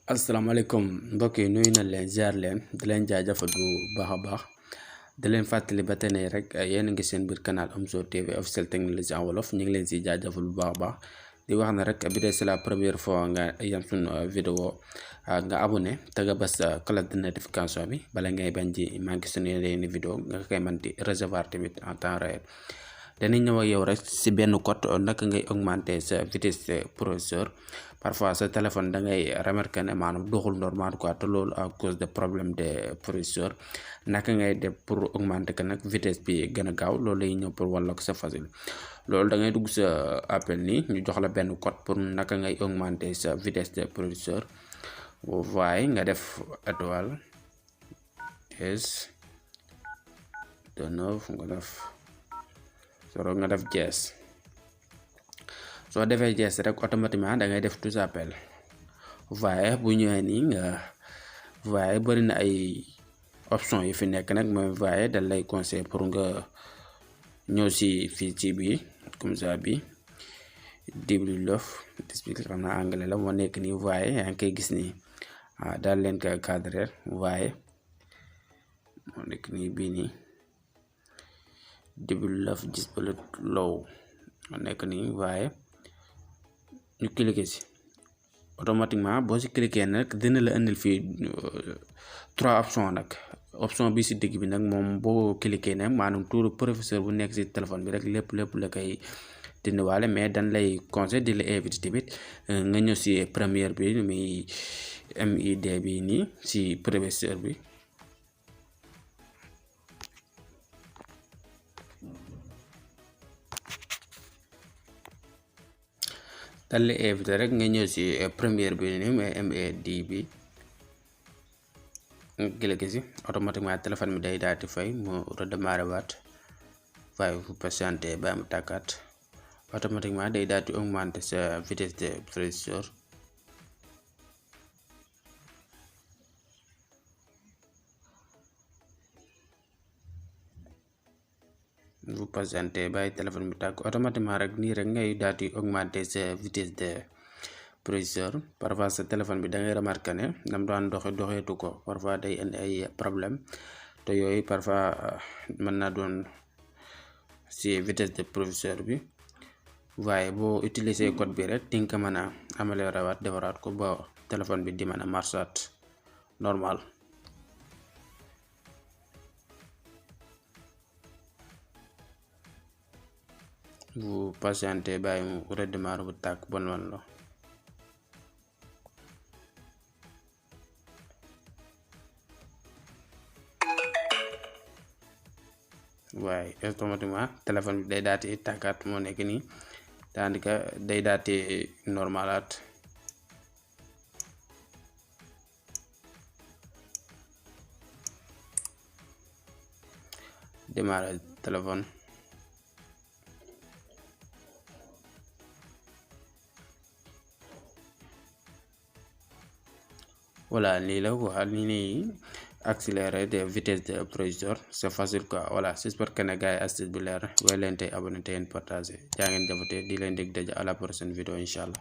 asalaamaaleykum mbokk yi nuyu na leen ziar leen di leen jaajëfal bu baax a baax di leen fàttali ba tey rek yéen a ngi seen biir canal Omzo TV officiel technologie en wolof ñu ngi leen si jaajëfal bu baax a baax di wax na rek bi dee c'est la première fois nga yam suñu vidéo nga abonné te nga bës cloche de notification bi bala ngay bañ di manqué suñu yeneen vidéo nga koy mën di recevoir tamit en temps réel. dañuy ñëw ak yow rek si benn code naka ngay augmenter sa vitesse de processeur parfois sa téléphone da ngay remarquer ne maanaam doxul normal quoi te loolu à cause de problème de processeur naka ngay def pour augmenter que nag vitesse bi gën a gaaw loolu lay ñëw pour walla ko sa facile loolu da ngay dugg sa appel nii ñu jox la benn code pour naka ngay augmenter sa vitesse de processeur waaye nga def étoile de 9 nga def nga def jees soo defee jees rek automatiquement da ngay def tous appel waaye bu ñëwee nii nga waaye bari na ay option yu fi nekk nag mooy waaye da lay conseil pour nga ñëw si fii ci bi comme ça bi déblu lof explique xam naa anglais la moo nekk nii waaye yaa ngi koy gis nii daal leen ko cadrer waaye moo nekk nii bii nii début laf display low nekk nii waaye ñu cliquer si automatiquement boo si cliquer nag dina la indil fii 3 options nag option bi si digg bi nag moom boo cliquer nag maanaam turu professeur bu nekk si téléphone bi rek lépp la koy dindiwaale mais dañ lay conseil di la invité tamit nga ñëw si première bi muy MID bi nii si professeur bi dal la invité rek nga ñëw si première bi ni mooy MAD bi nga cliquer si automatiquement téléphone bi day daal di fay mu redémarrer waat waaye fu patienté ba mu tàkkaat automatiquement day daal di augmenter sa vitesse de processeur vous patientez bàyyi téléphone bi tàkk automatiquement rek nii rek ngay daal di augmenter sa vitesse de processeur parfois sa téléphone bi da ngay remarquer ne nam daan doxeetu ko parfois day indi ay problème te yooyu parfois mën na doon si vitesse de processeur bi waaye boo utiliser code bi rek di nga ko mën a améliorer waat defaraat ko ba téléphone bi di mën a marchaat normal. Vous patientez bàyyi mu redémarrer bu tàkk bon wan la waaye automatiquement téléphone bi day daati tàkkaat moo nekk nii daanaka day daati normalaat démarrer téléphone voilà lii la quoi lii nii accélérer de vitesse de processeur c'est facile quoi voilà j'espère que ne gars yi astuce bi leer way leen tey abonné tey partager jaa ngeen jëfate di leen dégg daje à la prochaine vidéo incha allah.